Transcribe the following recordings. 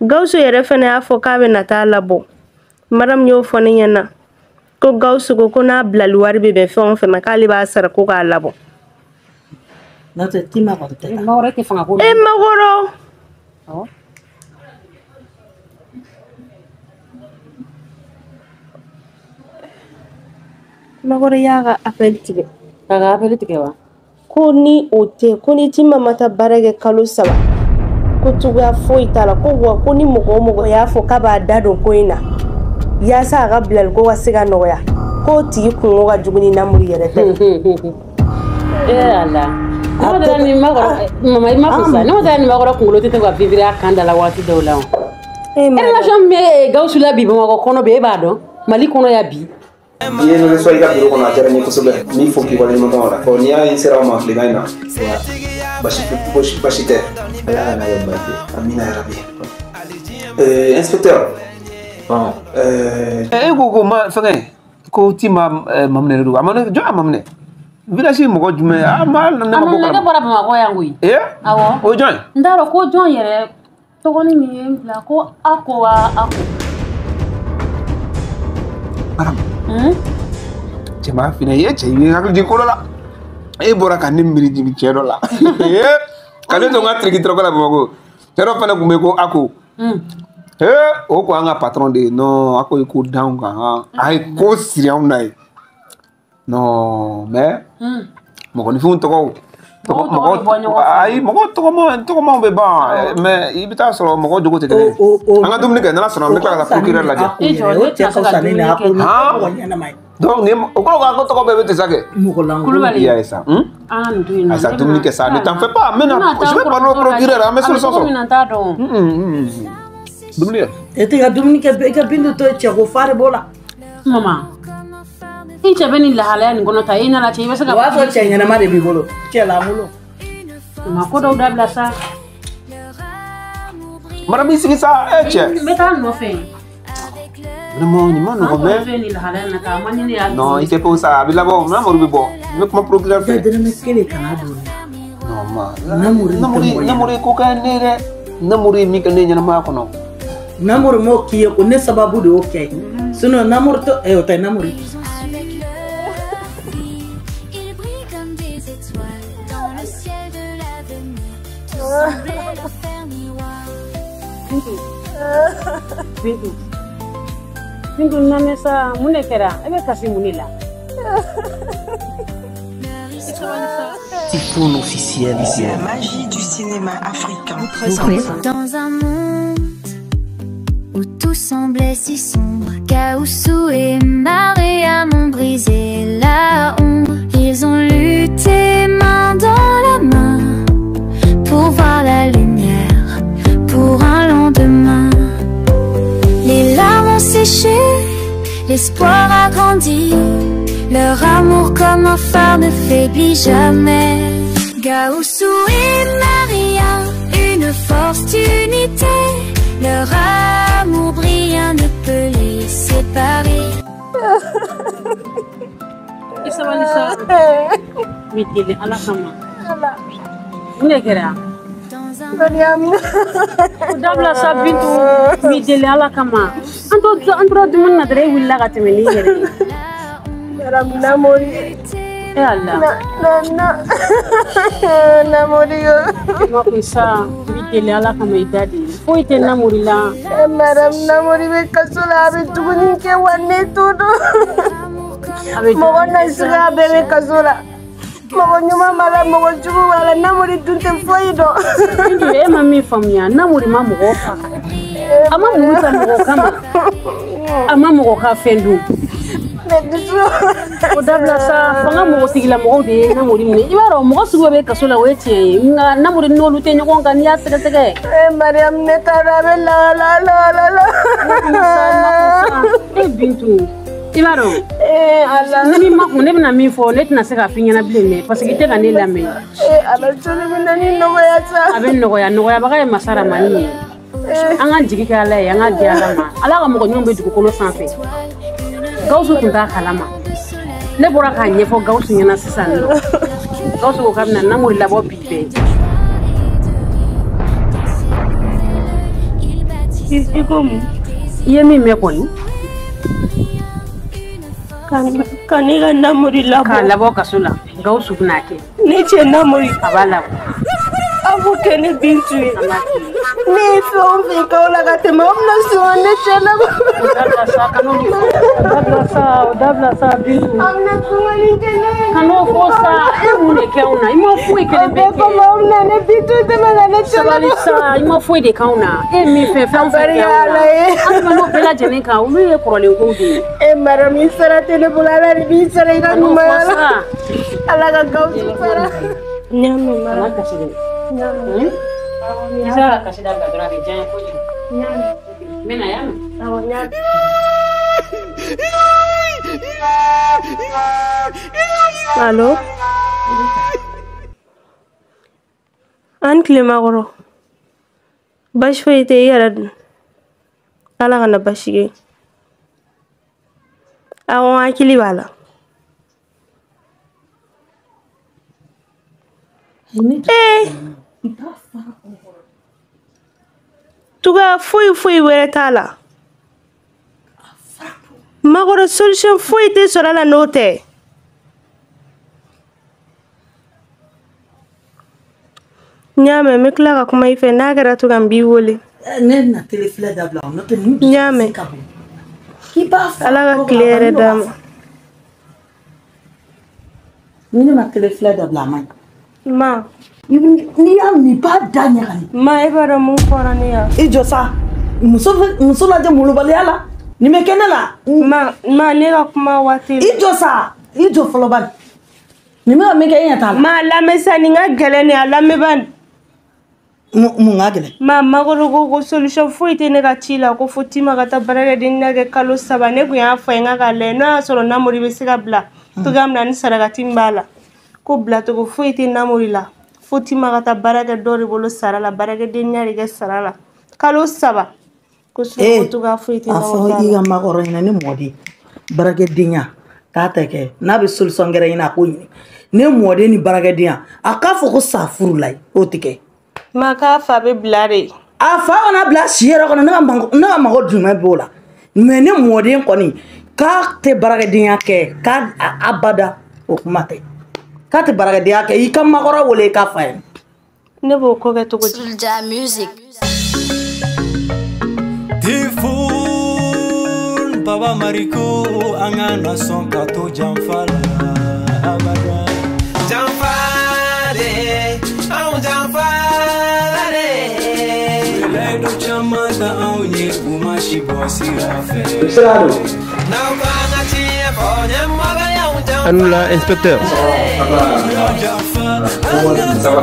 Gawusu yɛrɛ fɛnɛ y'a fɔ k'a bɛ na taa labɔ. Madame y'o fɔ ne ɲɛna ko Gawusu ko ko n'a bilali wari bɛ bɛn fɛn o fɛn ma k'ale b'a sara ko k'a labɔ. N'o tɛ Tima kɔni tɛ taa. Makɔrɔ tɛ fanga ko. E Makɔrɔ. Awɔ. Makɔrɔ y'a ka appel tigɛ. K'a ka appel tigɛ wa? Ko ni o tɛ, ko ni Tima ma taa baara kɛ kalo 3, ko cogoya foyi t'a la, ko wa ko ni mɔgɔ o mɔgɔ y'a fɔ k'a b'a da don ko in na yaasa a ka bilali ko ka se ka nɔgɔya, k'o tigi kungo ka jugu ni Namori yɛrɛ tɛ. Eh Ala. Ne ma ni Makɔrɔ mama i ma fisa. Ne ma taa ni Makɔrɔ kunkolo tɛ ka vivre a kan da la waati dɔw la. Eh ma. Relation min bɛ Gawusu la bi Bamakɔ kɔnɔ bi e b'a dɔn Mali kɔnɔ yan bi. I ye ne sɔrɔ i ka bureau kɔnɔ a diyara n ye kosɛbɛ. N b'i fo k'i waleɲuman dɔn o la. Ɔ n'i y'a ye n sera aw ma tilegan in na, basi tɛ. Ala kana kɛ baasi ye. Amina yarabi. Inspecteur. Bon. E ko ma fɛngɛ ko Tima maminɛ de don. A ma jɔn a maminɛ? Village mɔgɔ jumɛn? A ma ne ma bɔ kalama. Ne bɔra Bamakɔ yan koyi. Ee? Awɔ. O ye jɔn ye? N t'a dɔn ko jɔn yɛrɛ tɔgɔnin min ye n bila ko Ako wa Ako. Madame. Cɛ m'a f'i ɲɛna i ye cɛ i ye hakili jigin ko dɔ la. E bɔra ka ne miiri jigin cɛ dɔ la. Ka ne to n ka tiriki tɔrɔkɔ la Bamakɔ. Cɛ dɔ fana tun bɛ yen ko Ako. O ko an ka patron de ye. Non, Ako ye ko d'anw kan. A ye ko siri anw na ye. Non, mais mɔgɔninfinw tɔgɔw. Ayi, mɔgɔ tɔgɔmaw bɛ ban, mais i bɛ taa sɔrɔ mɔgɔ jogo tɛ kelen ye. An ka dumuni kɛ, n'Ala sɔnna an bɛ tila ka taa procureur lajɛ. O cɛ ka fisa ni nin Ako ni mɔgɔ ɲɛnama ye. Donc ni o kɔrɔ ko tɔgɔ bɛɛ bɛ ten sa kɛ. Mɔgɔ lankolon. Kulubali. I y'a ye sa. An to yen nɔ. Ayi sa dumuni kɛ sa, ne t'en fais pas. N bɛna, je vais parler au procureur, an bɛ solution sɔrɔ. A bɛ cogo min na n t'a dɔn. Dumuni kɛ. E tɛ ka dumuni kɛ, i ka Bintu to yen, cɛ ko fa de b'o la. Mama. I cɛ bɛ nin lahalaya nin kɔnɔ ta i nana cɛ i bɛ se ka. O b'a sɔrɔ cɛ ɲɛnama de b'i bolo, cɛ lankolon. Ma ko dɔw dabila sa. Madame i sigi sa, e cɛ. N bɛ taa nɔfɛ. Vraiment nin ma nɔgɔn mais. An nin lahalaya in na k'a ma ɲini ya. Non, i tɛ ko sa, a bɛ labɔ, Namori bɛ bɔ. N bɛ kuma procureur fɛ. Dɛrɛmɛ kelen kana don. Non ma. Namori Namori ko ka ne dɛ. Namori ye min kɛ ne ɲɛnamaya kɔnɔ. Namori m'o k'i ye ko ne sababu de y'o kɛ. Sinon Namori tɛ o tɛ Namori. Bintu. Bintu nane sa mun de kɛra? E bɛ kasi mun de la? Typhoon officiel. La magie du cinéma africain. Dans un monde où tout semblait si sombre, Gaoussou et Mariam ont brisé la ombre. Ils ont lutté main dans la main pour voir la lumière, pour un lendemain. Les larmes ont séché, l'espoir a grandi. Leur amour comme un phare ne faiblit jamais. Gaoussou et Maria, une force d'unité. Leur amour brillant ne peut les séparer. I sabali sa. N b'i deli Ala kama. Mun de kɛra? Mariam. O dabila sa Bintu. N b'i deli Ala kama. An tora dumuni na dɔrɔn e wulila ka tɛmɛ n'i yɛrɛ ye. Madame Namori. Eh Allah. Na Namori. Ma ko sa, n b'i deli Ala kama i da de. Foyi tɛ Namori la. Madame Namori bɛ kaso la, a bɛ dumuni kɛ wa ne t'o dɔn. Mɔgɔ nasuguya bɛɛ bɛ kaso la. Mɔgɔ ɲuman b'a la, mɔgɔ jugu b'a la, Namori dun tɛ foyi dɔn. Bintu e ma min faamuya, Namori ma mɔgɔ faga. A ma muru ta mɔgɔ kama. A ma mɔgɔ ka fɛn dun. O dabila sa, fanga mɔgɔ tigilamɔgɔw de ye Namori minɛ. I b'a dɔn mɔgɔ sugu bɛɛ bɛ kaso la, o ye tiɲɛ ye. Nka Namori n'olu tɛ ɲɔgɔn kan, n'i y'a sɛgɛsɛgɛ. Mariam ne t'a dɔn a bɛ lahala lahala la. E Bintu, i b'a dɔn. Ala. Ni min ma kun, ne bɛna min fɔ, ne tɛna se k'a f'i ɲɛna bilen dɛ, parce que i tɛ ka ne lamɛn. Ala joli bɛ na ni nɔgɔya sa. A bɛ nɔgɔya, nɔgɔyabaga ye Masa Ramani ye. An k'an jigi kɛ Ala ye, an k'a di Ala ma. Ala ka mɔgɔ ɲumanw bɛ dugukolo sanfɛ. Gawusu tun t'a kalama. Ne bɔra k'a ɲɛfɔ Gawusu ɲɛna sisan nɔ. Gawusu ko k'a bɛna Namori labɔ bi bɛɛ. I ko mun? I ye min mɛn kɔni? Ka ne ka Namori labɔ. K'a labɔ kaso la. Gawusu bɛna kɛ. Ne cɛ Namori. A b'a labɔ. A b'o kɛ ne Bintu ye. Ne ye fɛn o fɛn k'aw la ka tɛmɛ, aw bɛna sɔn ne cɛ labɔ. O dabila sa, kan'o fɔ. O dabila sa, o dabila sa Bintu. Aw bɛna sumani kɛ ne ye. Kan'o fɔ sa, e mun de kɛ anw na? I ma foyi kelen bɛɛ kɛ. O bɛɛ kɔfɛ, aw bɛna ne Bintu dɛmɛ ka ne cɛ labɔ. Sabali sa, i ma foyi de k'anw na. E ye min fɛn fɛn fɛn kɛ anw na. An tɛmɛn'o bɛɛ lajɛlen kan, olu ye kɔrɔlen kow de ye. E Maramu, i sara tɛ ne bolo, Ala de b'i sara i ka ɲumanya la. Ala ka Gawusu sara. N y'a mɛn Maramu. Kana kasi dɛ. I sera ka kasi dabila dɔrɔn a bɛ diya n ye kojugu. N y'a mɛn. N bɛ na, y'a mɛn? Awɔ, n y'a mɛn. Allo? An tile Makɔrɔ. Baasi foyi tɛ i yɛrɛ dun? Ala kana baasi kɛ. Awɔ, n hakili b'a la. Ee! Cogoya foyi foyi wɛrɛ t'a la. Makɔrɔ solution foyi tɛ sɔrɔ a la n'o tɛ. N y'a mɛn, n bɛ tila ka kuma i fɛ, n'a kɛra cogoya min n b'i wele. Ne bɛna télé filɛ dabila o, n'o tɛ nin N y'a mɛn. ka bon. K'i b'a fɔ. Ala ka tile yɛrɛ d'a ma. Ni ne ma télé filɛ dabila a man ɲi. Ma. N'i y'a min i b'a da ɲagami. Ma, e b'a dɔn mun fɔra ne ye? I jɔ sa, muso lajɛ molobaliya la, nin bɛ kɛ ne la. Ma, ne ka kuma waati. I jɔ sa, i jɔ fɔlɔ bani. Nin bɛ ka min kɛ e ɲɛ t'a la. Ma, lamɛn sa, nin ka gɛlɛn de, a lamɛn bani. Mun ka gɛlɛn? Ma, Makɔrɔ ko solution foyi tɛ ne ka ci la, ko fo Tima ka taa baarakɛdenya kɛ kalo 3. Ne kun y'a fɔ a ye n k'a lajɛ n'o y'a sɔrɔ Namori bɛ se ka bila cogoya min na ni sarakati min b'a la. Ko bilacogo foyi tɛ Namori la. Fo Tima ka taa baara kɛ dɔ de bolo sara la, baarakɛdenya de kɛ sara la. Kalo 3. Ko cogoya foyi tɛ Namori la. A fɔ i ka Makɔrɔ ɲɛna ne mɔden baarakɛdenya k'a tɛ kɛ, n'a bɛ solution gɛrɛ ɲini a k'o ɲini. Ne mɔden ni baarakɛdenya a k'a fɔ ko sa furu la o tɛ kɛ. Ma k'a fa bɛ bila de. A fa kana bila si yɛrɛ kɔnɔ, ne ka mago jumɛn b'o la? Mais ne mɔden kɔni k'a tɛ baarakɛdenya kɛ, k'a abada o kuma tɛ. K'a tɛ baarakɛdenya kɛ, i ka Makɔrɔ wele i k'a fa ye. Ne b'o ko kɛ cogo di? Soulja Music. Tifun Baba Mariko an ka na sɔn ka to janfa la abada. Janfa de, anw janfa la de. Layidu caman ta anw ye, u ma si bɔ sira fɛ. N'aw kan ka tiɲɛ fɔ ɲɛmɔgɔ y'anw janfa. A nous la, inspecteur. Ça va,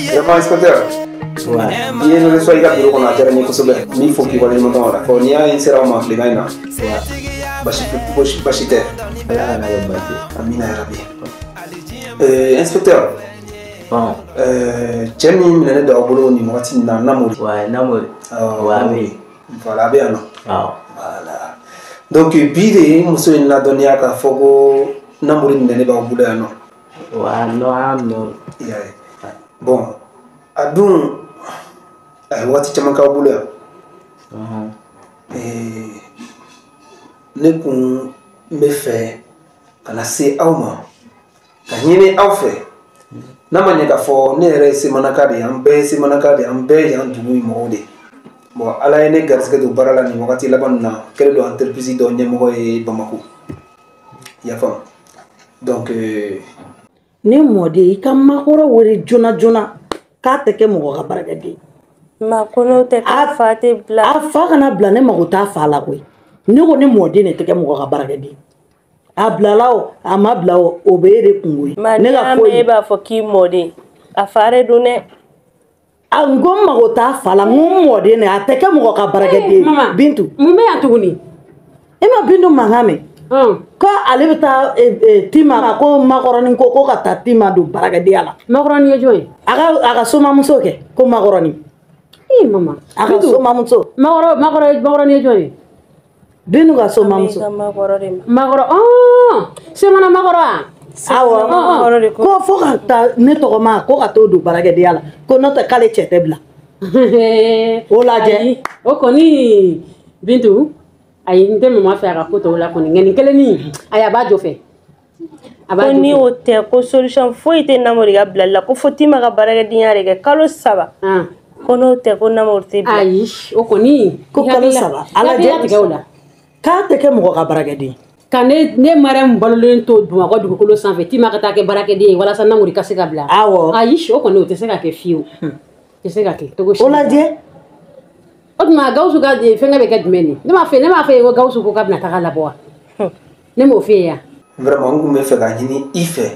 Vraiment, inspecteur. I ye ne reçoit i ka bureau kɔnɔ, a diyara n ye kosɛbɛ. N b'i fo k'i waleɲuman dɔn o la. N'i y'a ye n sera aw ma tilegan in na, basi tɛ. Ala kana kɛ baasi ye. Amina yarabi. Inspecteur. Cɛ min minɛnen don aw bolo nin wagati in na, Namori. Ouais, Namori. Ouais, a bɛ yen. Voilà, a bɛ yan nɔ. Awɔ. Voilà. Donc bi de ye muso in ladɔnniya k'a fɔ ko Namori minɛnen b'aw bolo yan nɔ. Ouais, non, an y'a minɛ o. I y'a ye. Bon, a dun a ye waati caman k'aw bolo yan. Ne kun bɛ fɛ ka na se aw ma, ka ɲini aw fɛ. N'a ma ɲɛ k'a fɔ ne yɛrɛ ye Semanaka de ye, an bɛɛ ye Semanaka de ye, an bɛɛ ye yan dugu in mɔgɔw de ye. Bon, Ala ye ne garisɛgɛ don baara la nin wagati laban nin na, kɛlen don entreprise dɔ ɲɛmɔgɔ ye Bamako. I y'a faamu? Donc ne mɔden, i ka Makɔrɔ wele joona joona k'a tɛ kɛ mɔgɔ ka baarakɛden. Ma ko n'o tɛ k'a fa tɛ bila. A fa kana bila, ne mago t'a fa la koyi. Ne ko ne mɔden de tɛ kɛ mɔgɔ ka baarakɛden. A bilala o, a ma bila o, o bɛ e de kungo ye. Ma ne ka foyi. E b'a fɔ k'i mɔden, a fa de don dɛ. A n ko n mago t'a fa la, n ko n mɔden de, a tɛ kɛ mɔgɔ ka baarakɛden. Bintu. Mun bɛ yan tuguni? E ma Bintu mankan mɛn? Ko ale bɛ taa Tima ko Makɔrɔni ko ka taa Tima don baarakɛdenya la. Makɔrɔni ye jɔn ye? A ka somamuso kɛ ko Makɔrɔni. Ee mama. A ka somamuso. Makɔrɔni ye jɔn ye? Bintu ka somamuso. Makɔrɔ de ma. Makɔrɔ Semana Makɔrɔ wa? Awɔ, ko fo ka taa ne tɔgɔ ma ko ka t'o don baarakɛdenya la, ko n'o tɛ k'ale cɛ tɛ bila. O lajɛ. O kɔni Bintu, ayi n tɛ mama fɛ a ka ko tɔw la kɔni, nka nin kelennin ayi a b'a jɔ fɛ. Ko ni o tɛ ko solution foyi tɛ Namori ka bilali la, ko fo Tima ka baarakɛdenya de kɛ kalo 3. Ko n'o tɛ ko Namori tɛ bila. Ayi o kɔni. Ko kalo 3. Ala jɛ tigɛ o la. K'a tɛ kɛ mɔgɔ ka baarakɛden. Ka ne Mariam balolen to Bamakɔ dugukolo sanfɛ, Tima ka taa kɛ baarakɛden ye walasa Namori ka se ka bila. Awɔ. Ayi o kɔni o tɛ se ka kɛ fiyewu. Tɛ se ka kɛ cogo si. O lajɛ. O tuma Gawusu ka fɛnkɛ bɛ kɛ jumɛn de? Ne m'a fɛ ko Gawusu ko k'a bɛna taga labɔ wa? Ne m'o f'e ye wa? Vraiment n kun bɛ fɛ ka ɲini i fɛ,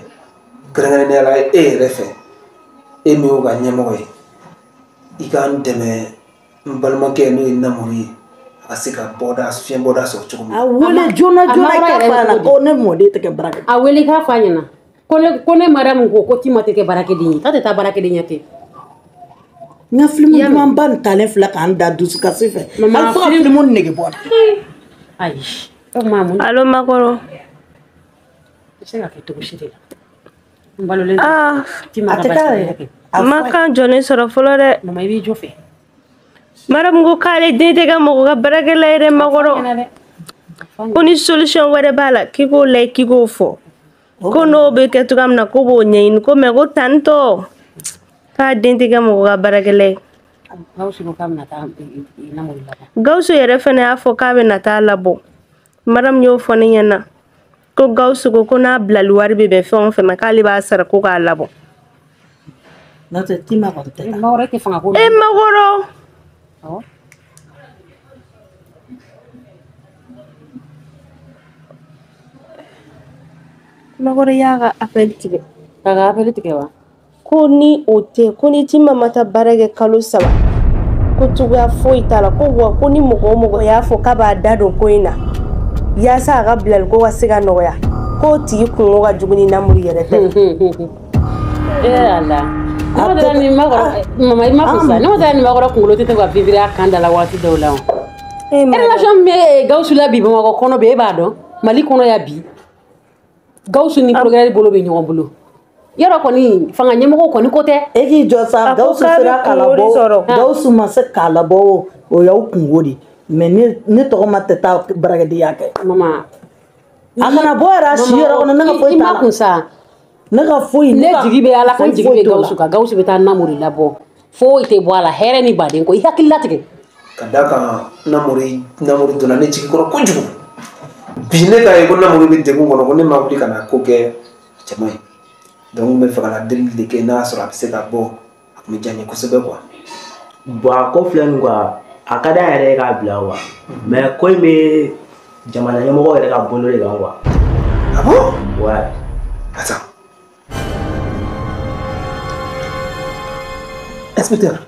kɛrɛnkɛrɛnnenya la e yɛrɛ fɛ, e min y'o ka ɲɛmɔgɔ ye, i k'an dɛmɛ n balimakɛ n'o ye Namori ye, a ka se ka bɔda fiɲɛ bɔda sɔrɔ cogo min. A wele joona joona i k'a f'a ɲɛna ko ne mɔden tɛ kɛ baarakɛden. A wele i k'a f'a ɲɛna ko ne Mariam ko Tima tɛ kɛ baarakɛden ye, k'a tɛ taa baarakɛdenya kɛ. N ka filimu dumanba nin talen filɛ k'an da dusukasi fɛ. Hali fo ka filimu nege bɔ n na. Ayi. O tuma mun? Allo Makɔrɔ. Tɛ se ka kɛ cogo si de la. N balolen Tima ka baarakɛdenya kɛ. Ma kan jɔlen sɔrɔ fɔlɔ dɛ. Mama i b'i jɔ fɛ. Mariam ko k'ale den tɛ kɛ mɔgɔ ka baarakɛla ye dɛ Makɔrɔ. Ko ni solution wɛrɛ b'a la k'i k'o layɛ k'i k'o fɔ. Ko n'o bɛ kɛ cogoya min na ko b'o ɲɛɲini ko mais ko tantɔ k'a den tɛ kɛ mɔgɔ ka baarakɛla ye. Gawusu ko k'a bɛna taa Namori labɔ. Gawusu yɛrɛ fɛnɛ y'a fɔ k'a bɛna taa labɔ. Mariam y'o fɔ ne ɲɛna. Ko Gawusu ko n'a bilali wari bɛ bɛn fɛn o fɛn ma k'ale b'a sara ko k'a labɔ. N'o tɛ Tima kɔni tɛ taa. Makɔrɔ e tɛ fanga ko la. E Makɔrɔ. Awɔ. Makɔrɔ y'a ka appel tigɛ. K'a ka appel tigɛ wa? Ko ni o tɛ ko ni Tima ma taa baara kɛ kalo 3, ko cogoya foyi t'a la, ko wa ko ni mɔgɔ o mɔgɔ y'a fɔ k'a b'a da don ko in na yaasa a ka bilali ko ka se ka nɔgɔya, k'o tigi kungo ka jugu ni Namori yɛrɛ tɛ. Ee Ala. Ne ma dala ni Makɔrɔ mama i ma fisa ne ma dala ni Makɔrɔ kunkolo tɛ to ka vivre a kan da la waati dɔw la o. Relation min bɛ Gawusu la bi Bamakɔ kɔnɔ bi e b'a dɔn Mali kɔnɔ yan bi Gawusu ni procureur bolo bɛ ɲɔgɔn bolo. Yɔrɔ kɔni fanga ɲɛmɔgɔw kɔni ko tɛ. E k'i jɔ sa Gawusu sera k'a labɔ, Gawusu ma se k'a labɔ o y'aw kungo de, mais ne tɔgɔ ma tɛ taa baarakɛdenya kɛ. Mama a kana bɔ yɛrɛ a si yɔrɔ kɔnɔ, ne ka foyi t'a la. I ma kun sa. Ne ka foyi. Ne jigi bɛ Ala kan, jigi bɛ Gawusu kan. Gawusu bɛ taa Namori labɔ, foyi tɛ bɔ a la, hɛrɛ ni baden ko i hakili latigɛ. Ka d'a kan Namori donna ne jigi kɔrɔ kojugu. Bi ne k'a ye ko Namori bɛ degun kɔnɔ, ko ne ma wuli ka na ko kɛ cɛ man ɲi. Donc n bɛ fɛ ka na delili de kɛ, n'a y'a sɔrɔ a bɛ se ka bɔ, a tun bɛ diya n ye kosɛbɛ quoi. Bon a ko filɛ nin quoi, a ka d'an yɛrɛ ye k'a bila quoi, mais ko in bɛ jamana ɲɛmɔgɔw yɛrɛ ka bolo de kan quoi. Ah bon? Ouais. Attends. Inspecteur.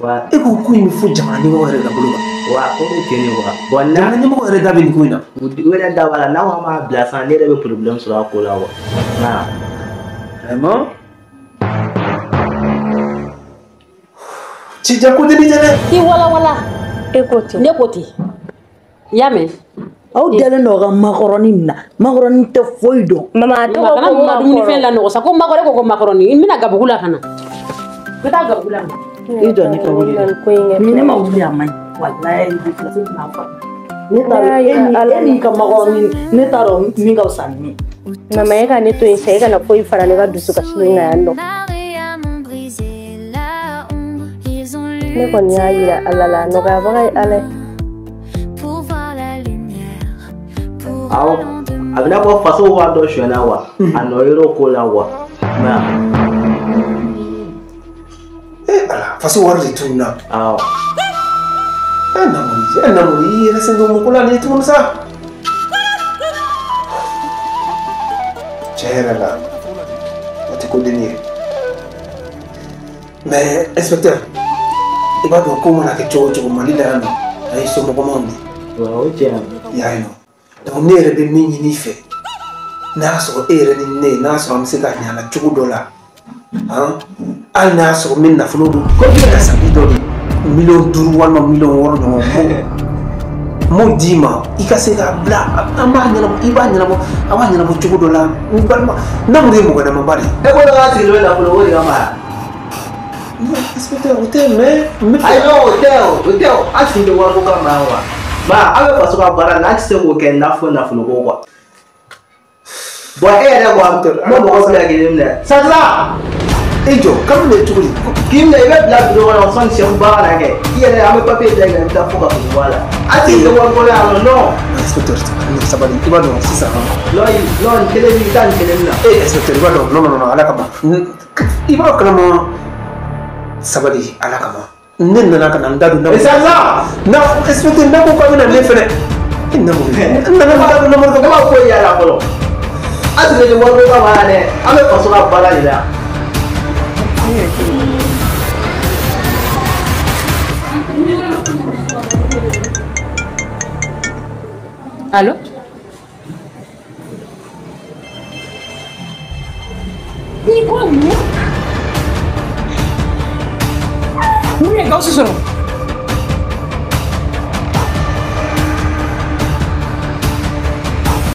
Ouais. E ko ko in bɛ fo jamana ɲɛmɔgɔ yɛrɛ ka bolo kan. Ouais, ko bɛ ten de quoi. Bon n'a jamana ɲɛmɔgɔ yɛrɛ da bɛ nin ko in na. U yɛrɛ da b'a la, n'a ko an b'a bila sisan, ne yɛrɛ bɛ problème sɔrɔ a ko la quoi. Nka. Vraiment? Cija ko deli tɛ dɛ. I wala wala. E ko ten. Ne ko ten. I y'a mɛn? Aw dalen don aw ka makɔrɔni nin na, makɔrɔni tɛ foyi dɔn. Mama a tɔgɔ ko makɔrɔni. Dumunifɛn lanɔgɔ sa ko makɔrɔ ko makɔrɔni, n bɛna gabugu la ka na. N bɛ taa gabugu la ka na. I jɔ ne ka wuli dɛ. Ni ne ma wuli a man ɲi. Walayi i bɛ tila k'a fɔ. Ne t'a dɔn e n'i ka makɔrɔni, ne t'a dɔn min ka fisa ni min ye. Mama e ka ne to yen sa, e kana foyi fara ne ka dusukasi in kan yan nɔ. Ne kɔni y'a yira Ala la, a nɔgɔyabaga ye Ala ye. Awɔ, a bɛ n'a fɔ faso wari dɔ sonyɛna wa, a nɔ yer'o ko la wa. Eh Ala, faso wari de tununna. Awɔ. E Namori, i yɛrɛ sen don mɔgɔ la nin ye tuguni sa. Tiɲɛ yɛrɛ la, o tɛ ko denni ye. Mais inspecteur, i b'a dɔn ko mana kɛ cogo o cogo Mali la yan nɔ, an ye somɔgɔmaw de ye. O ye tiɲɛ ye. I y'a ye nɔ. Donc ne yɛrɛ bɛ min ɲini i fɛ, n'a y'a sɔrɔ e yɛrɛ ni ne, n'a y'a sɔrɔ an bɛ se ka ɲɛ a la cogo dɔ la, han, hali n'a y'a sɔrɔ n bɛ nafolo don, ko bɛ ka sagi dɔ de, 5 miliyɔn walima 6 miliyɔn ɲɔgɔn. M'o d'i ma i ka se k'a bila an b'a ɲɛnabɔ i b'a ɲɛnabɔ a b'a ɲɛnabɔ cogo dɔ la n balima Namuru ye mɔgɔ ɲɛnamaba de ye. E ko ne k'a sigilen bɛ nafolo ko de kama. Non inspecteur o tɛ mais. Ayi non o tɛ o o tɛ o an sigi tɛ wariko kama yan wa. Ma an bɛ faso ka baara la an tɛ se k'o kɛ n'a fɔ nafolo ko quoi. Bon e yɛrɛ quoi n bɛ mɔgɔ bila k'i minɛ. Sadila. E jɔ k'an minɛ cogo di. K'i minɛ i bɛ bila bureau kɔnɔ sɔnni chef ba ka na kɛ i yɛrɛ an bɛ papier bila i kan i bɛ taa fo ka fɔ bɔ a la. An sigi tɛ wariko la yan nɔ non. Inspecteur sabali i b'a dɔn sisan. Non non nin kelen b'i taa nin kelen na. E inspecteur i b'a dɔn non non non ala kama i b'a kalama sabali ala kama ne nana ka na n da don Namuru. Sadila. Na inspecteur n'a ko k'a bɛna ne fɛnɛ. E Namuru n nana n da don Namuru kan. Ne ma foyi y'a la fɔlɔ. An sigilen tɛ wariko kama yan dɛ an bɛ faso ka baara de la. Allô? Ni ko mun? Mun ye Gawusu sɔrɔ?